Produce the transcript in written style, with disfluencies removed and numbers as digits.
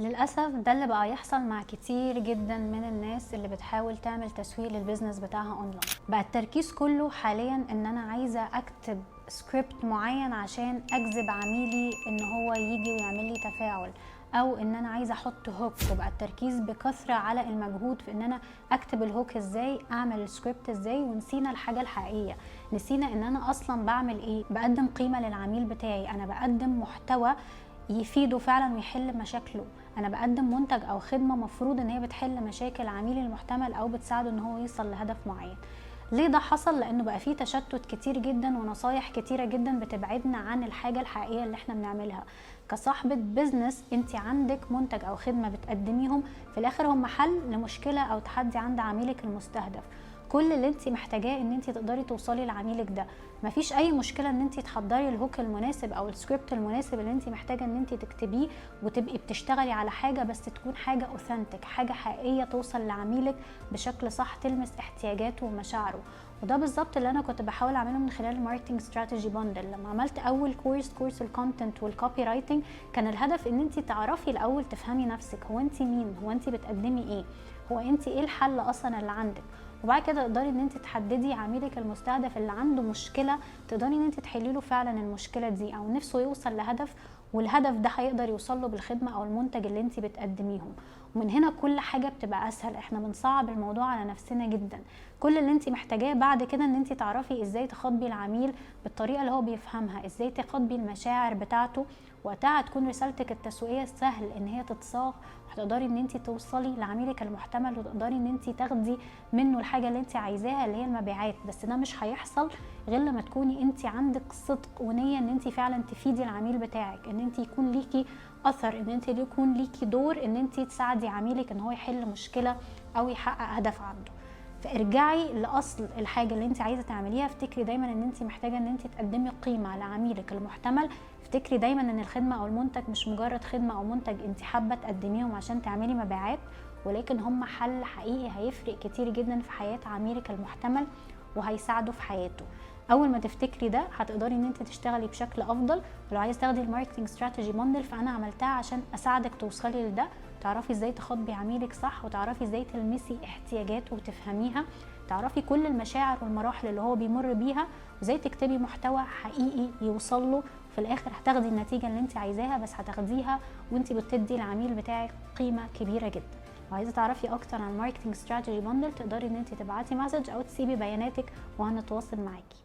للأسف ده اللي بقى يحصل مع كتير جدا من الناس اللي بتحاول تعمل تسويق لل business بتاعها اونلاين. بقى التركيز كله حاليا ان انا عايزة اكتب سكريبت معين عشان اجذب عميلي ان هو يجي ويعمل لي تفاعل، او ان انا عايزه احط hook. وبقى التركيز بكثرة على المجهود في ان انا اكتب ال hook ازاي، اعمل السكريبت ازاي، ونسينا الحاجة الحقيقيه. نسينا ان انا اصلا بعمل ايه، بقدم قيمة للعميل بتاعي، انا بقدم محتوى يفيده فعلا ويحل مشاكله، انا بقدم منتج او خدمة مفروض ان هي بتحل مشاكل عميلي المحتمل او بتساعده ان هو يوصل لهدف معين. ليه ده حصل؟ لانه بقى فيه تشتت كتير جدا ونصايح كتيرة جدا بتبعدنا عن الحاجة الحقيقية اللي احنا بنعملها. كصاحبه business انت عندك منتج او خدمة بتقدميهم، في الاخر هم حل لمشكلة او تحدي عند عميلك المستهدف. كل اللي انت محتاجاه ان انت تقدري توصلي لعميلك ده. مفيش اي مشكلة ان انت تحضري ال hook المناسب او السكريبت المناسب اللي انت محتاجه ان انت تكتبيه وتبقي بتشتغلي على حاجه، بس تكون حاجة authentic، حاجة حقيقية توصل لعميلك بشكل صح، تلمس احتياجاته ومشاعره. وده بالظبط اللي انا كنت بحاول اعمله من خلال ال marketing strategy bundle. لما عملت اول course، course ال content وال copywriting، كان الهدف ان انت تعرفي الاول، تفهمي نفسك، هو انت مين، هو انت بتقدمي ايه، هو انت ايه الحل اصلا اللي عندك. وبعد كده تقدري ان انت تحددي عميلك المستهدف اللي عنده مشكلة، تقدري ان انت تحلي له فعلا المشكلة دي، او نفسه يوصل لهدف، والهدف ده هيقدر يوصل له بالخدمة او المنتج اللي انت بتقدميهم. ومن هنا كل حاجة بتبقى اسهل. احنا بنصعب الموضوع على نفسنا جدا. كل اللي انت محتاجاه بعد كده ان انت تعرفي ازاي تخاطبي العميل بالطريقة اللي هو بيفهمها، ازاي تخاطبي المشاعر بتاعته. وقتها هتكون رسالتك التسويقية سهل ان هي تتصاغ، وهتقدري ان انت توصلي لعميلك المحتمل، وتقدري ان انت تاخدي منه الحاجة اللي انت عايزاها اللي هي المبيعات. بس ده مش هيحصل غير لما تكوني انت عندك صدق ونيه ان انت فعلا تفيدي العميل بتاعك، ان انت يكون ليكي اثر، ان انت يكون ليكي دور ان انت تساعدي عميلك ان هو يحل مشكلة او يحقق هدف عنده. فارجعي لاصل الحاجة اللي انت عايزه تعمليها. افتكري دايما ان انت محتاجه ان انت تقدمي قيمة لعميلك المحتمل. افتكري دايما ان الخدمة او المنتج مش مجرد خدمة او منتج انت حابة تقدميهم عشان تعملي مبيعات، ولكن هم حل حقيقي هيفرق كتير جدا في حياة عميلك المحتمل وهيساعده في حياته. اول ما تفتكري ده هتقدري ان انت تشتغلي بشكل افضل. ولو عايز تاخدي ال marketing strategy bundle فانا عملتها عشان اساعدك توصلي لده، تعرفي ازاي تخاطبي عميلك صح، وتعرفي ازاي تلمسي احتياجاته وتفهميها، تعرفي كل المشاعر والمراحل اللي هو بيمر بيها، وازاي تكتبي محتوى حقيقي يوصل له. في الاخر هتاخدي النتيجة اللي انت عايزاها، بس هتاخديها وانت بتدي العميل بتاعك قيمة كبيرة جدا. لو عايزه تعرفي اكتر عن marketing strategy bundle تقدري ان انت تبعتي message او تسيبي بياناتك وهنتواصل معاكي.